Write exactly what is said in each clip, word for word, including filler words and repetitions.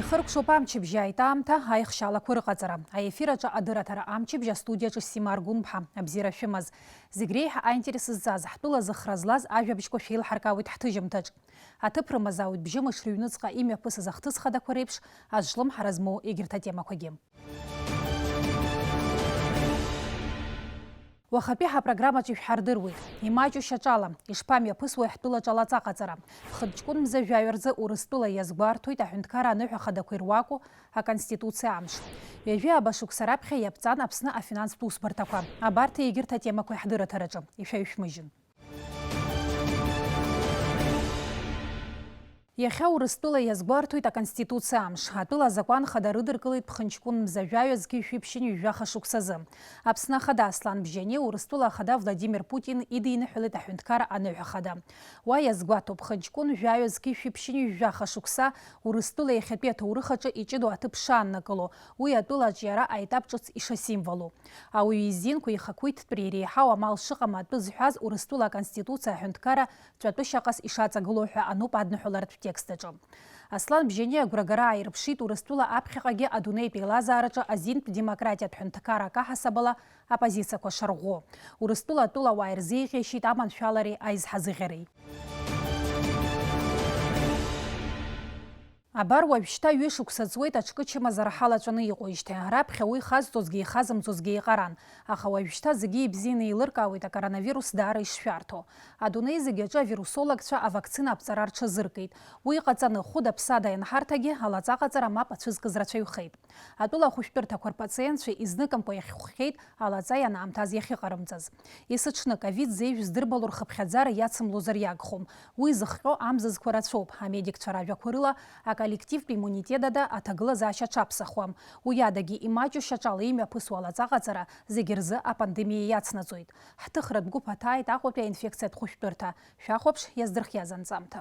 Ихыркәшоуп амчыбжьы аит аамҭа, аихшьалақәа рыҟаҵара. Аефир аҿы адырраҭара амчыбжь, астудиаҿы Сима Аргәынԥҳа. Абзиара шәымаз. Зегь реиҳа аинтерес зҵаз, ҳтәыла зыхра злаз ажәабжьқәа шәеилҳаркаауеит ҳҭыжьымҭаҿ. Аҭыԥ рымазаауеит бжьымш рыҩныҵҟа имҩаԥысыз ахҭыс хадақәа реиԥш азҿлымҳара змоу егьырҭ атемақәагьы. Уахатәи ҳапрограммаҿы ишәҳардыруеит. Имаҷу шьаҿала, ишԥамҩаԥысуеи ҳтәылаҿы алаҵаҟаҵара? Ԥхынҷкәын мза жәаҩа рзы Урыстәыла иазгәарҭоит аҳәынҭқарра аныҳәа хадақәа ируаку Аконституциа амш. Ҩажәи ааба шықәса раԥхьа иаԥҵан Аԥсны афинанстә усбарҭақәа. Абарҭ егьырҭ атемақәа ҳдырраҭараҿы. Ишәаҩшәмыжьын. Иахьа Урыстәыла иазгәарҭоит Аконституциа амш. Атәыла азакәан хада рыдыркылеит ԥхынҷкәын мза жәаҩа зқьи жәшәи ԥшьынҩажәи жәаха шықәсазы. Аԥсны Ахада Аслан Бжьани Урыстәыла Ахада Владимир Путин идиныҳәалеит аҳәынҭқарра аныҳәа хада. Уа иазгәаҭоуп, ԥхынҷкәын жәаҩа зқьи жәшәи ԥшьынҩажәи жәаха шықәса Урыстәыла иахьатәи аҭоурых аҿы иҷыдоу аҭыԥ шааннакыло, уи атәыла аҿиара аетап ҿыц ишасимволу. Ауаҩы изинқәеи ихақәиҭтәреи иреиҳау амал шыҟам атәы зҳәаз Урыстәыла Аконституциа аҳәынҭқарра ҵәатәышьаҟас ишаҵагылоу ҳәа ануп адныҳәаларатә текст аҿы. Аслан Бжьани агәрагара ааирԥшит Урыстәыла аԥхьаҟагьы адунеитә еилазаараҿы азинтә демократиатә ҳәынҭқарра акаҳасабала апозициақәа шарӷәӷәо. Урыстәыла атәылауаа ирзеиӷьеишьеит аманшәалареи аизҳазыӷьареи. Абар уажәшьҭа ҩышықәса ҵуеит аҿкы чымазара ҳалаҵәаны иҟоижьҭеи. Раԥхьа уи ихазҵозгьы ихазымҵозгьы еиҟаран, аха уажәшьҭа зегьы ибзианы еилыркаауеит акоронавирус даара ишшәарҭоу. Адунеи зегьы аҿы авирусологцәа авакцина аԥҵара рҽазыркит. Уи ҟаҵаны, хәыда-ԥсада ианҳарҭагьы, алаҵаҟаҵара мап ацәызкыз рацәаҩхеит. Атәыла ахәышәтәырҭақәа рпациентцәа изныкымкәа иахьхәхьеит алаҵа ианаамҭаз иахьыҟарымҵаз. Есыҽны ковид зеижә здырбало рхыԥхьаӡара иацымлозар иагхом. Уи зыхҟьо амзызқәа рацәоуп. Амедикцәа ражәақәа рыла, аколлективтә иммунитет ада аҭагылазаашьа аҽаԥсахуам. Уи адагьы имаҷу шьаҿала имҩаԥысуа алаҵаҟаҵара зегьы рзы апандемиа иацнаҵоит. Ҳҭыхратә гәыԥ аҭааит Аҟәатәи аинфекциатә хәышәтәырҭа. Шәахәаԥш, иаздырхиаз анҵамҭа.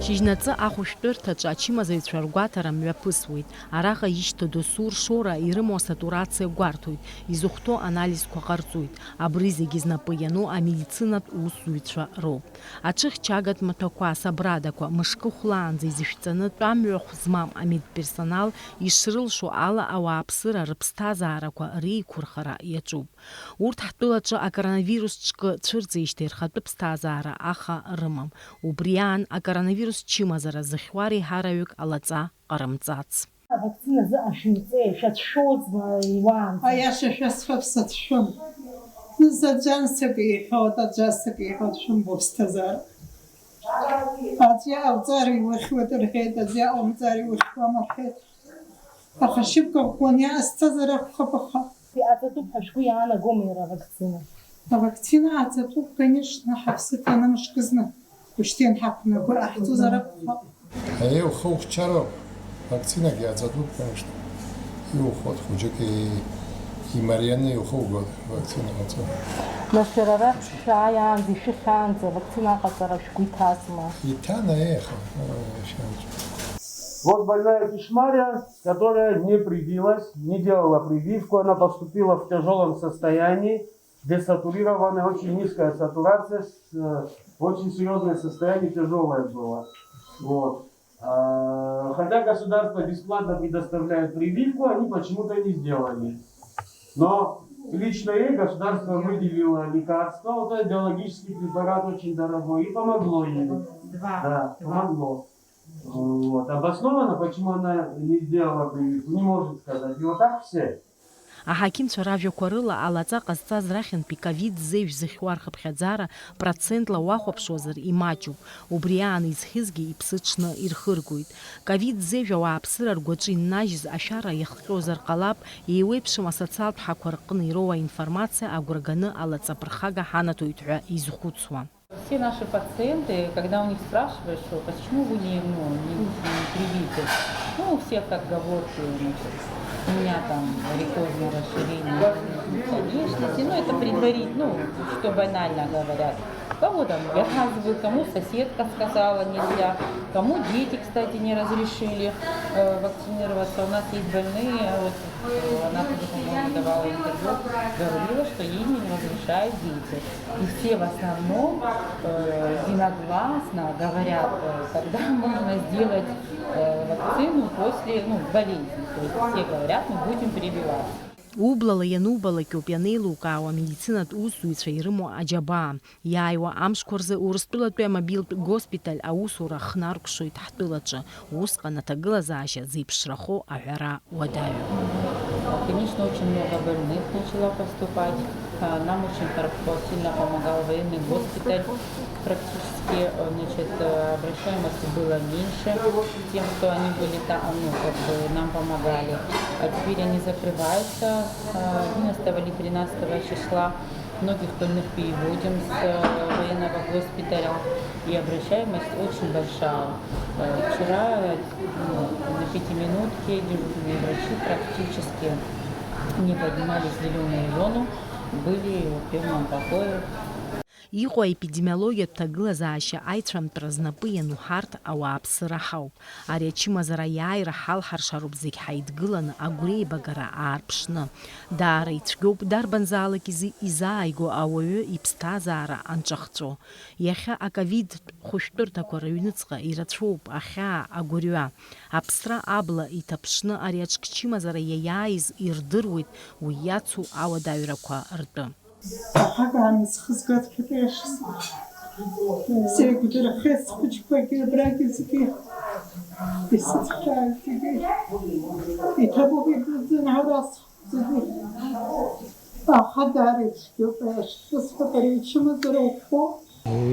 Шьыжьнаҵы ахәышәтәырҭаҿы ачымазаҩцәа ргәаҭара мҩаԥысуеит. Араҟа ишьҭоу досу ршоура ирымоу асатурациа гәарҭоит, изыхәҭоу анализқәа ҟарҵоит. Абри зегьы знапы иану амедицинатә усзуҩцәа роуп. Аҽыхьчагатә маҭәақәа, асабрадақәа, мышкы хәлаанӡа изышәҵаны тәамҩахә змам амедперсонал ишрылшо ала ауааԥсыра рыԥсҭазаарақәа реиқәырхара иаҿуп. Урҭ ҳтәылаҿы акоронавирус ҿкы цәырҵижьҭеи рхатәы ԥсҭазаара аха рымам. Убри аан, акоронавирус чымазара зыхьуа реиҳараҩык алаҵа ҟарымҵац. Авакцина азы ашәымҵеи, шәацәшәозма иуаанӡа? Аиаша шәасҳәап, сацәшәом. Заҵәансак иҳәоит, аҵәасак иҳәоит, шәымбо ԥсҭазаара. Аҵәа уҵар иухьуеит рҳәеит, аҵәа умҵар иухьуам рҳәеит. Аха шьыԥк ӷәӷәаны иаасцазар акәхап, аха. Аҵатәуп ҳәа шәгәы иаанагома иара авакцина? Авакцина аҵатәуп, конечно, ҳаԥсы ҭаны мышкызны. Ушьҭа ианҳақәнаго иҟаҳҵозар акәхап. Еи, ухы ухьчароуп, вакцинагьы аҵатәуп, конечно. Иухоит хәыҷык и-, имарианы иухугоит вакцина ҟаҵо. Нас шәара арахь шәааиаанӡа, ишәыхьаанӡа авакцина аҟаҵара шәгәы иҭазма? Иҭан, аиеи, аха, э, иахьанӡа. Вот больная Кишмария, которая не привилась, не делала прививку, она поступила в тяжелом состоянии, десатурированная, очень низкая сатурация, с-, э, очень серьёзное состояние, тяжёлое было. Вот. А, хотя государство бесплатно предоставляет прививку, они почему-то не сделали. Но лично ей государство выделило лекарство, вот этот биологический препарат очень дорогой, и помогло ей. Два. Да, два. Помогло. Вот. Обоснованно, почему она не сделала прививку, не может сказать. И вот так все. Аҳақьымцәа ражәақәа рыла, алаҵа ҟазҵаз рахьынтәи ковид зеижә зыхьуа рхыԥхьаӡара процентла уахәаԥшуазар имаҷуп, убри аан изхьызгьы иԥсыҽны ирхыргоит. Ковид зеижә ауааԥсыра ргәаҿы иннажьыз ашәара иахҟьозар ҟалап, еиуеиԥшым асоциалтә ҳақәа рҟны ироуа аинформациа агәра ганы алаҵа ԥырхага ҳанаҭоит ҳәа изхәыцуа. Все наши пациенты, когда у них спрашиваешь, что почему вы не, ну, не, не привиты, ну, у всех отговорки, значит, у меня там варикозное расширение конечности, ну, это предварительно, ну, что банально говорят. Кого там, я, кому соседка сказала нельзя, кому дети, кстати, не разрешили, э, вакцинироваться. У нас есть больные, вот, э, она Говорила, что ей не разрешают дети. И все в основном э, единогласно говорят, э, когда можно сделать э, вакцину после ну, болезни. То есть все говорят, мы будем прививаться. Ублала ианубалак ауп ианеилукаауа амедицинатә усзуҩцәа ирымоу аџьабаа. Иааиуа амшқәа рзы Урыстәылатәи амобилтә госпиталь аусура хнаркәшоит ҳтәылаҿы. Усҟан аҭагылазаашьа зеиԥшрахо аҳәара уадаҩуп. Конечно, очень много больных начало поступать. А, нам очень хор- сильно помогал военный госпиталь. Практически, э, значит, э, обращаемости было меньше тем, что они были там, ну, как бы нам помогали. А теперь они закрываются э, одиннадцатого или тринадцатого числа. Многих больных переводим с э, военного госпиталя. И обращаемость очень большая. Э, Вчера э, ну, на пятиминутке дежурные врачи практически не поднимались в зеленую зону, были в приемном покое. Иҟоу аепидемиологиатә ҭагылазаашьа аицәамҭара знапы иану ҳарҭ ауааԥсыра ҳауп. Ари ачымазара аиааира ҳалҳаршароуп зегь ҳаидгыланы агәреибагара аарԥшны. Даара ицәгьоуп дарбанзаалак изы изааиго ауаҩы иԥсҭазаара анҿахҵәо. Иахьа аковидтә хәышәтәырҭақәа рыҩныҵҟа ирацәоуп ахьаа, агәырҩа. Аԥсра абла иҭаԥшны ари аҿкчымазара иаиааиз ирдыруеит уи иацу ауадаҩрақәа ртәы. Аҳагаан исхызгаз ԥыҭҩышс. Сеигәдырхеит схәыҷқәагьы, абрагьы зегьы. Исыцхрааит зегьы. Иҭабуп ибзианы ҳара зегьы. Аха дара ицәгьоуп, ашәҭысқәа дара ичымазара ӷәӷәоуп.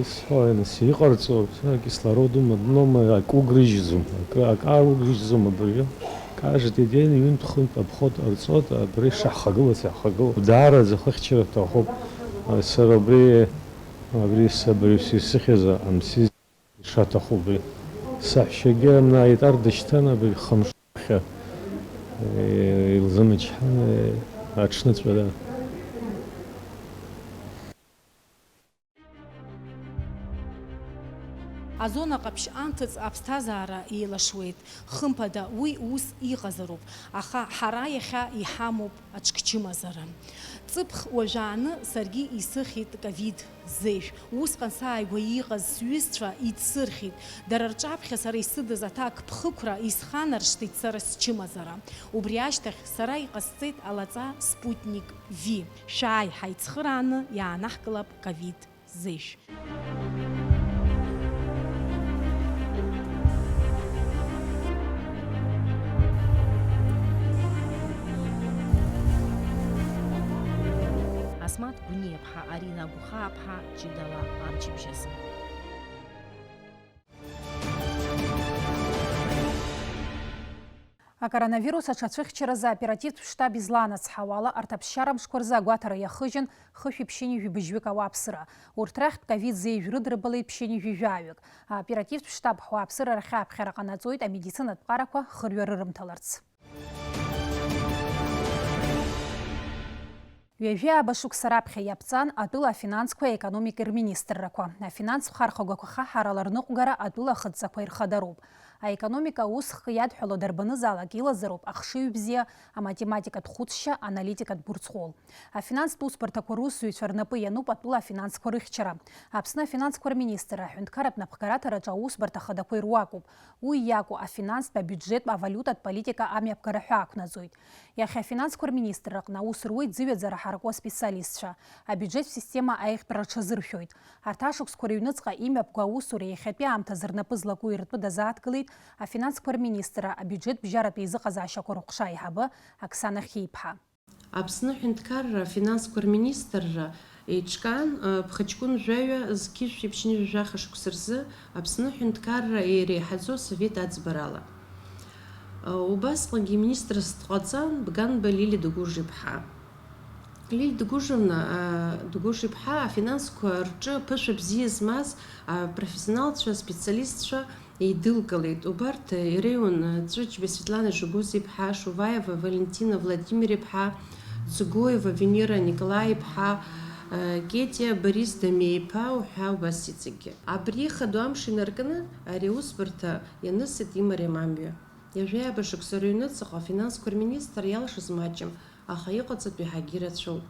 Исҳәоит, нас, иҟарҵо, акислород умаднома, акы угрыжьӡом, акы, акы аарыгрыжьӡом абыржәы. Каждый день ҩынтә-хынтә обход ҟарҵоит, абри шаҳхагылац иаҳхагылоуп. Даараӡа хыхьчара ҭахуп. Сара убри, абри сабаҩс исыхьыз амси шаҭаху убри. Саҳәшьагьы амна аитар дышьҭан, абри хымш ԥхьа, э, илзымычҳан, э, аҽныҵәара. Азона ҟаԥшь анҭыҵ аԥсҭазаара еилашуеит. Хымԥада, уи ус иҟазароуп, аха ҳара иахьа иҳамоуп аҽкчымазара. Ҵыԥх уажәааны саргьы исыхьит ковид зежә. Усҟан сааигәа иҟаз сҩызцәа идсырхьит. Дара рҿаԥхьа сара исыдыз аҭак ԥхықәра исханаршҭит сара счымазара. Убри ашьҭахь сара иҟасҵеит алаҵа Спутник V. Шәааи, ҳаицхырааны иаанаҳкылап ковид зежә. Асмаҭ Гәыниаԥҳа, Арина Гәхааԥҳа, ҷыдала амчыбжь азы. Акоронавирус аҽацәыхьчаразы аоперативтә штаб излаанацҳауала, арҭ аԥсшьара мшқәа рзы агәаҭара иахыжьын хышәи ԥшьынҩажәи быжьҩык ауааԥсыра. Урҭ рахьтә ковид зежә рыдрыбалеит ԥшьынҩажәи жәаҩык. Аоперативтә штаб ҳуааԥсыра рахь аԥхьара ҟанаҵоит амедицинатә ԥҟарақәа хырҩа рырымҭаларц. Ҩажәи ааба шықәса раԥхьа иаԥҵан атәыла афинансқәеи аекономикеи рминистррақәа. Афинанстә хархәагақәа хаҳарала рныҟәгара атәыла ахыдҵақәа ирхадароуп. Аекономика аусхк иадҳәало дарбанызаалак илазароуп ахшыҩ бзиа, аматематикатә хәыцшьа, аналитикатә гәырҵҟәыл. Афинанстә усбарҭақәа русзуҩцәа рнапы иануп атәыла афинансқәа рыхьчара. Аԥсны афинансқәа рминистрра аҳәынҭқарратә напхгараҭараҿы аусбарҭа ахадақәа ируакуп. Уи иакәу афинанстә, абиуџьетб, авалиутатә политика амҩаԥгара ҳәа ақәнаҵоит. Иахьа афинансқәа рминистрраҟны аус руеит зыҩаӡара ҳаракуа специалистцәа. Абиуџьет система аиӷьтәра рҽазыршәоит. Арҭ ашықәсқәа рыҩныҵҟа имҩаԥго аусура иахьатәи аамҭазы рнапы злаку иртәы дазааҭгылеит афинансқәа рминистрра абиуџьет бжьаратә еизыҟазаашьақәа рыҟәша аиҳабы Оксана Хьеиԥҳа. Аԥсны аҳәынҭқарра афинансқәа рминистрра еиҿкаан, ԥхыҷкәын жәаҩа зқьи жәшәи ԥшьынҩажәи жәаха шықәса рзы Аԥсны аҳәынҭқарра иреиҳаӡоу асовет аӡбарала. Убасҟангьы министрс дҟаҵан Бганба Лили Дыгәыжиԥҳа. Лили Дыгәыжовна, Дыгәыжиԥҳа афинансқәа рҿы ԥышәа бзиа змаз апрофессионалцәа, аспециалистцәа еидылкылеит. Убарҭ иреиуан Ҵәыџьба Светлана Жигәыз-иԥҳа, Шуваева Валентина Владимир-иԥҳа, Цугоева Венера Николаи-иԥҳа, Кетиа Борис Дамеи-иԥа уҳәа убас иҵегьы. Абри ихадоу амш инаркны ари аусбарҭа ианысит имариам амҩа. Ҩажәи ааба шықәса рыҩныҵҟа афинансқәа рминистр иалшаз маҷым, аха иҟаҵатәу еиҳагьы ирацәоуп.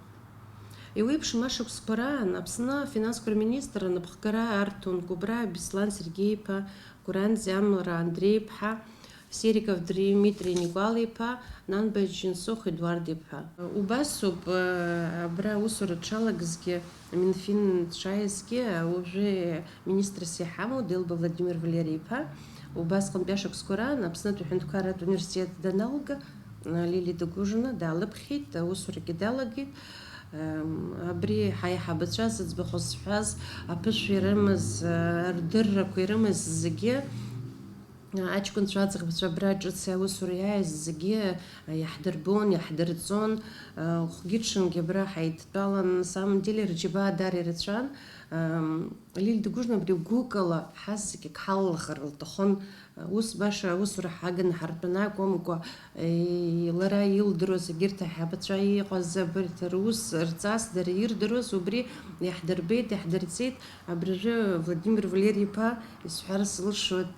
Еиуеиԥшым ашықәсқәа раан Аԥсны афинансқәа рминистр анапхгара арҭон Кәыбраа Беслан Сергеи-иԥа, Гәранӡиа Амра Андреи-иԥҳа, Сериков Дмитрий Никәал-иԥа, Нанба Џьансыхә Едуард-иԥа. Убасоуп, э, абра аусура дшалагазгьы, Минфин дшааизгьы, уажәы министрс иҳамоу Делба Владимир Валери-иԥа, убасҟантәи ашықәсқәа раан Аԥснытәи аҳәынҭқарратә университет даналга, Лилиа Дагәыжина даалыԥхьеит, аусурагьы далагеит. Абри ҳаиҳабацәа зыӡбахә зҳәаз, аԥышәа ирымаз, рдыррақәа ирымаз зегьы, аҷкәынцәа, аӡӷабцәа абра ҿыц аусура иааиз зегьы иаҳдырбон, иаҳдырҵон, хәгьы-ҽынгьы абра ҳаидтәалан, на самом деле рџьабаа дара ирацәан. Лилиа Дагәыжина абри гәыкала ҳазегьы ҳалалахар лҭахын. Ус баша аусура ҳаганы ҳартәаны акәымкәа, лара илдыруаз егьырҭ аиҳабацәа иҟаз абарҭ рус рҵас дара ирдыруаз убри иаҳдырбеит, иаҳдырҵеит. Абыржәы Владимир Валери-иԥа исҳәар сылшоит,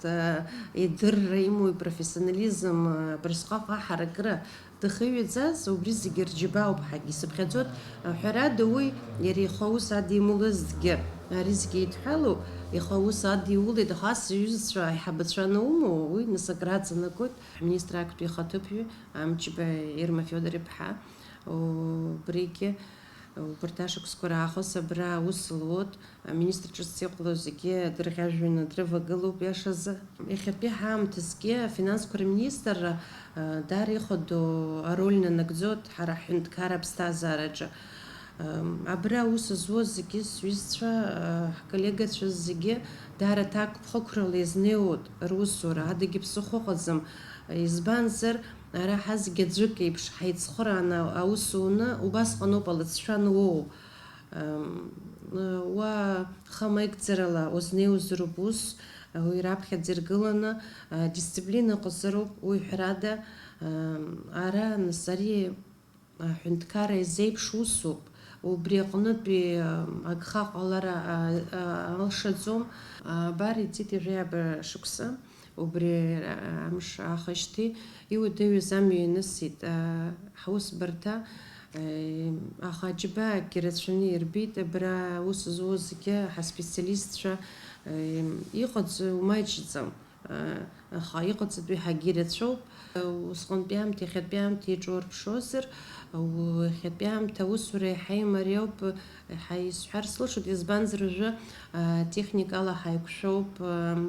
идырра имоу, ипрофессионализм, абырсҟак аҳаракыра дахыҩаӡаз, убри зегьы рџьабаауп ҳәагьы исыԥхьаӡоит. Ҳәарада, уи иара ихы аус адимулазҭгьы, ари зегьы еидҳәалоу, ихы аус адиулеит, аха ас иҩызцәа аиҳабацәа анаумоу, уи нас акраҵанакуеит. Ҳминистр актәи ихаҭыԥҩы Амҷба Ирма Федор-иԥҳа, убригьы, убарҭ ашықәсқәа раахыс абра аус луоуп. Аминистр ҿыц иҟало зегьы дырӷьажәҩаны дрывагылоуп, иашазы. Иахьатәи ҳаамҭазгьы афинансқәа рминистрра, а, даара ихадоу ароль нанагӡоит ҳара ҳҳәынҭқарра аԥсҭазаараҿы. Ам, абра аус зуаз зегьы сҩызцәа, а, ҳколлегацәа зегьы даара аҭакԥхықәрала иазнеиуеит русура, адагьы ԥсыхәа ыҟаӡам. Избанзар, ара ҳазегьы аӡәык еиԥш ҳаицхырааны аус уны, убасҟаноуп алыҵшәа ануоу. Ам, уа хы амеигӡарала узнеиуазароуп ус, уи раԥхьаӡа иргыланы, а, дисциплина ыҟазароуп, уи ҳәарада, ам, ара, нас, ари аҳәынҭқарра изеиԥш усуп, убри аҟнытәи, ам, агха ҟалара, а, а, алшаӡом. А, абар, иҵит ҩажәи ааба шықәса. Убри амш аахижьҭеи иуадаҩыз амҩа ианысит, аа, ҳусбарҭа, аха аџьабаагьы рацәаны ирбеит, абра аус зуазгьы ҳаспециалистцәа, иҟаӡоу маҷӡам, аха иҟаҵатәу еиҳагьы ирацәоуп. Усҟантәи аамҭа иахьатәи аамҭа иҿурԥшозар, иахьатәи аамҭа аусура иаҳа имариоуп, иаҳа исҳәар сылшоит, избанзар уажәы, аа, техникала ҳаиқәшәоуп, аа,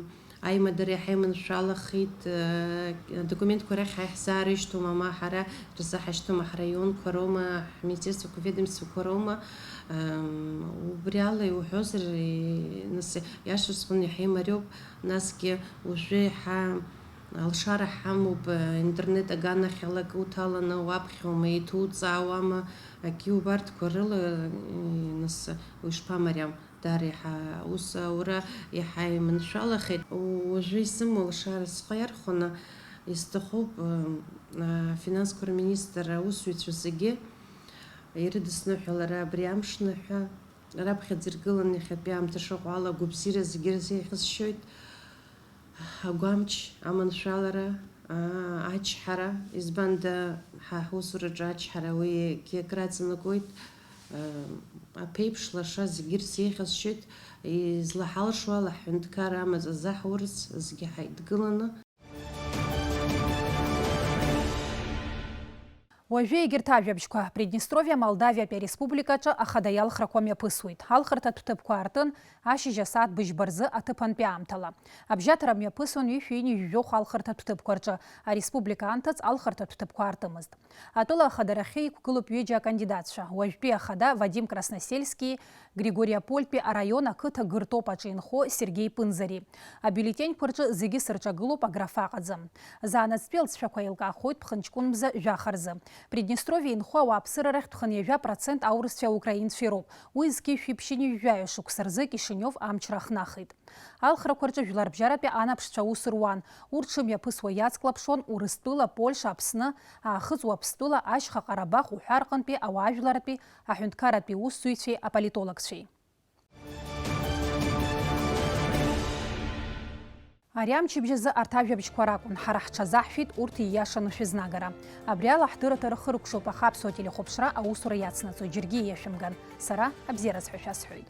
аимадара иаҳа иманшәалахеит, аа, адокументқәа рахь ҳа иаҳзаарышьҭуама, ма ҳара ирзаҳашьҭуама, ҳраионқәа роума, ҳминистерствақәа, ведомствақәа роума, аа, убри ала иуҳәозар, и-, нас, иашаҵәҟьаны иаҳа имариоуп, насгьы уажәы иаҳа Алшара ҳамоуп, интернет аганахьала акы уҭаланы уаԥхьоума, еиҭуҵаауама, акгьы убарҭқәа рыла, нас, уи шԥамариам, даара иаҳа аус аура иаҳа иманшәалахеит. Уажәы исымоу алшара схы иархәаны исҭахуп, афинансқәа рминистр аусзуҩцәа зегьы ирыдысныҳәалара абри амшны ҳәа, раԥхьаӡа иргыланы иахьатәи аамҭа шыҟоу ала агәабзиара зегьы рзеиӷьасшьоит. Агәамч, аманшәалара, аа, ачҳара, избанда, ҳа ҳусураҿы ачҳара уигьы акраҵанакуеит, аа, аԥеиԥш лаша зегьы рзеиӷьасшьоит, излаҳалшо ала ҳҳәынҭқарра амаҵ азаҳурц зегьы ҳаидгыланы. Уажәы егьырҭ ажәабжьқәа. Приднестровиа Молдавиатәи ареспубликаҿы ахада иалхрақәа мҩаԥысуеит. Алхырҭатә ҭыԥқәа аартын ашьыжь асааҭ быжьба рзы аҭыԥантәи аамҭала. Абжьаҭара мҩаԥысуан ҩышәи ҩынҩажәи жәохә алхырҭатә ҭыԥқәа рҿы, ареспублика анҭыҵ алхырҭатә ҭыԥқәа аартымызт. Атәыла ахадарахьы иқәгылоуп ҩыџьа акандидатцәа, уажәтәи ахада Вадим Красносельски, Григориопольтәи араион ақыҭа Гыртоп аҿы инхо Сергеи Пынзари. Абиуллетеньқәа рҿы зегьы сырҿагылоуп, аграфа аҟаӡам. Заанаҵтәи алҵшәақәа еилкаахоит ԥхынҷкәын мза жәаха рзы. Приднестровиа инхо ауааԥсыра рахьтә хынҩажәа процент аурысцәеи аукраинцәеи роуп. Уи зқьи жәшәи ԥшьынҩажәи жәаҩа шықәса рзы Кишинев амчра ахнахит. Алхрақәа рҿы жәларбжьаратәи анаԥшцәа аус руан. Урҭ шымҩаԥысуа иацклаԥшуан Урыстәыла, Польша, Аԥсны, Аахыҵ Уаԥстәыла, Ашьха Ҟарабаҟ уҳәа рҟынтәи ауаажәларратәи аҳәынҭқарратәи усзуҩцәеи аполитологцәеи. Ари амчыбжь азы арҭ ажәабжьқәа ракәын, ҳара ҳҽазаҳшәеит урҭ ииашаны шәызнагара. Абри ала ҳдырраҭара хыркәшоуп, аха Аԥсуа телехәаԥшра аусура иацнаҵоит, џьаргьы ииашәымган. Сара абзиараз ҳәа шәасҳәоит.